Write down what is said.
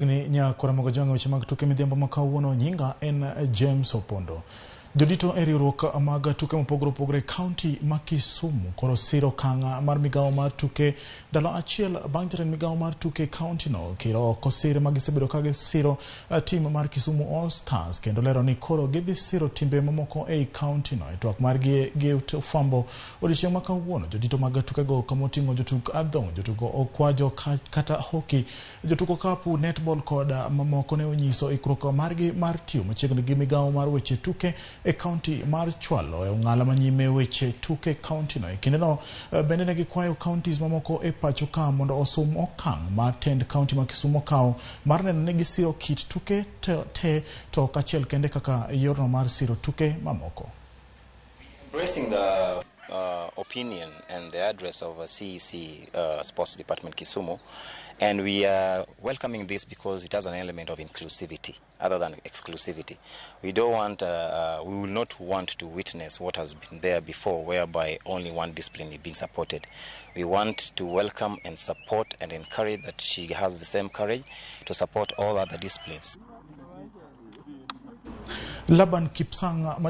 Ni nyakora mogo jwang'e weche mag tuke midhiambo ma kawuono. Nyinga en James Opondo. Jodito e riwruok mag tuke mopogore opogore e kaunti ma Kisumu koro siro okang' mar migawo mar tuke ndalo achiel bang' jatend migawo mar tuke e kaunti no kiro oko sir ma gisebedo ka gisiro tim mar Kisumu All Stars kendo lero ni koro gidhi siro timbe mamoko ei kaunti no. E twak margi gi fwambo odiochieng' ma kawuono, jodito mag tukego kamoting'o jotug adhong', jotugo okwajo kata hockey, jotugo okapu, netball kod mamoko ne onyiso ikruok margi mar tiyo machiegni gi migawo mar weche tuke e kaunti mar chwalo e ong'ala manyime weche tuke e kaunti no. E kindeno bende ne gikwayo counties mamoko e pacho ka mondo osum okang' ma tend kaunti ma Kisumu okawo mar neno ni gisiro kit tuke te to ok achiel kende kaka yorno mar siro tuke mamoko. Embracing the opinion and the address of CEC Sports Department Kisumu, and we are welcoming this because it has an element of inclusivity other than exclusivity. We don't want, we will not want to witness what has been there before, whereby only one discipline is being supported. We want to welcome and support and encourage that she has the same courage to support all other disciplines. Laban Kipsang.